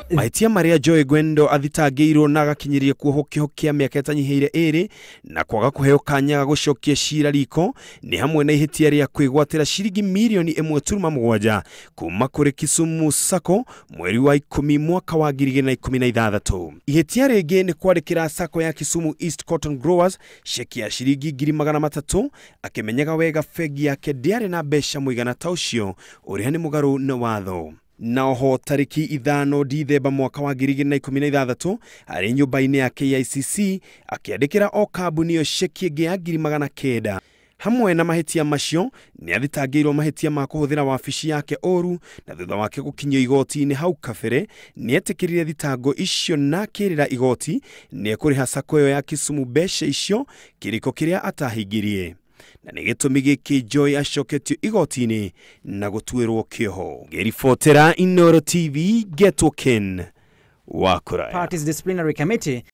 Mahĩtia marĩa Joy Ng'wendo athitangĩirwo na agakinyĩria kuohwo kĩoho kĩa mĩaka ĩtanyihĩire 2 na kwaga kũheo kanya ga gũcokia cira riko nĩ hamwe na ihĩtia rĩa kwĩgwatĩra ciringi mirioni 1.7 kuma kũrĩ Kisumu Sacco mweri wa 10 mwaka wa 2016. Ihĩtia rĩngĩ nĩ kwandĩkĩra Sacco ya Kisumu East Cotton Growers ceki ya ciringi 300,000 akĩmenyaga wega bengi yake ndĩarĩ na mbeca mũigana ta ũcio, ũrĩa nĩ mũgarũ na watho. Na oho tarĩki 5 Dithemba mwaka wa 2016, arĩ nyũmba-inĩ ya KICC akĩandĩkĩra o kambuni ĩyo ceki ĩngĩ ya 900,000. Hamwe na mahĩtia macio, nĩ athitangĩirwo mahĩtia ma kũhũthĩra wabici yake ũru, na thutha wake gũkinyio igoti-inĩ hau kabere nĩ etĩkĩrire thitango icio na akĩrĩra igoti nĩ ekũrĩha Sacco ĩyo ya Kisumu mbeca icio, kĩrĩko kĩrĩa atahingirie, na nĩ gĩtũmi gĩkĩ Joy acoketio igoti-inĩ na gũtuĩrwo kĩoho. Ngĩribotera Inooro TV, Getwo Ken wa Kũraya. Party's disciplinary committee.